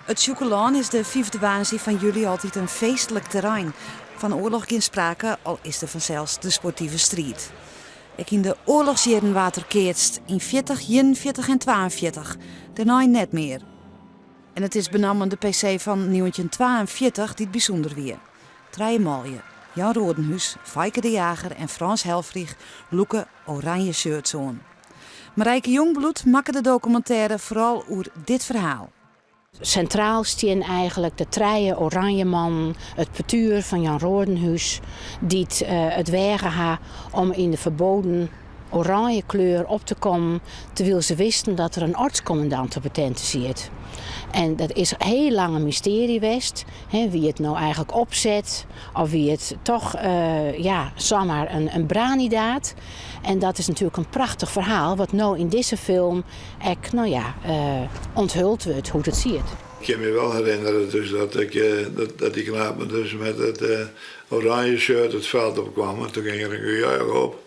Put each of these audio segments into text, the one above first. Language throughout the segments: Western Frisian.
It Sjûkelân is de fyfde woansdei fan july altyd in feestlik terrein. Fan oarloch gjin sprake, al is der fansels de sportive striid. Ek yn de oarlochsjierren waard der keatst, yn 40, 41 en 42. Dêrnei net mear. En it is benammen de PC fan 1942 dy't bysûnder wie. Trije manlju, Jan Rodenhuis, Feike de Jager en Frans Helfrich, lûke oranje shirts oan. Marijke Jongbloed makke de dokumintêre foaral oer dit ferhaal. Sintraal stean eigenlik de trije Oranjemannen, it partoer fan Jan Rodenhuis, dy't it weage ha om yn de ferboden oranje kleur op te kommen, terwyl se wisten dat der in Ortskommandant op 'e tinte siet. En dat is hiel lang in mystearje west, wie it no eigenlik opset of wie it toch ja, samar in branidaad. En dat is natuerlik in prachtich ferhaal, wat no yn dizze film ek no ja, ûnthuld wurdt hoe't it siet. Ik kin my wol herinnerje dus dat ik, dat, dat dy knapen dus met it oranje shirt it fjild op kwamen. Toen gyng der in gejuich op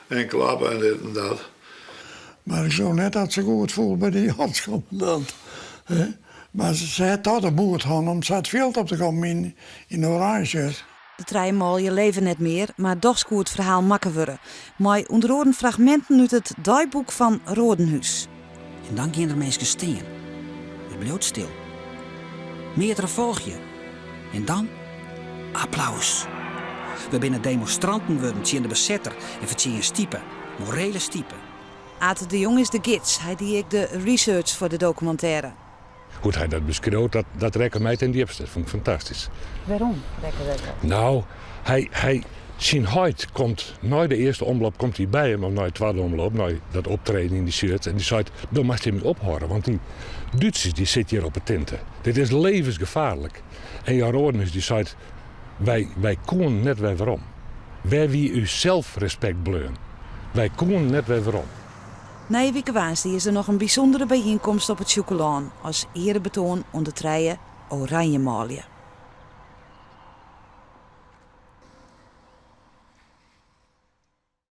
en klappen en dit en dat. Mar ik leau net dat se goed foel by dy Ortskommandant. Mar se hat toch de moed hân om sa it fjild op te kommen yn in oranje shirt. De trije manlju leve net mear, mar dochs koe it ferhaal makke wurde. Mei ûnder oaren fragminten út it deiboek fan Rodenhuis. En dan gean der minsken stean. It bliuwt stil. Meardere folgje. En dan applaus. We binne demonstranten wurden tsjin de besetter en fertsjinje stipe, morele stipe. Ate de Jong is de gids. Hy die ek de research foar de dokumintêre. Hoe't hy dat beskriuwt, dat, dat rekke my ten djipste. Dat fûn ik fantastysk. Wêrom rekke dat jo? Nou, hy, hy, syn heit komt nei de earste omloop komt hy by him, of nei de twadde omloop, nei dat optreden yn dy shirt, en dy seit, do moatst hjirmei ophâlde, want dy Dútsers dy sitte hjir op 'e tinte. Dit is levensgefaarlik. En Jan Rodenhuis dy seit, wy, wy koenen net wer werom. Wêr wie ús selsrespekt bleaun? Wy koenen net wer werom. Nije wike woansdei is der noch in bysûndere byienkomst op it Sjûkelân as earebetoan oan de trije Oranjemanlju.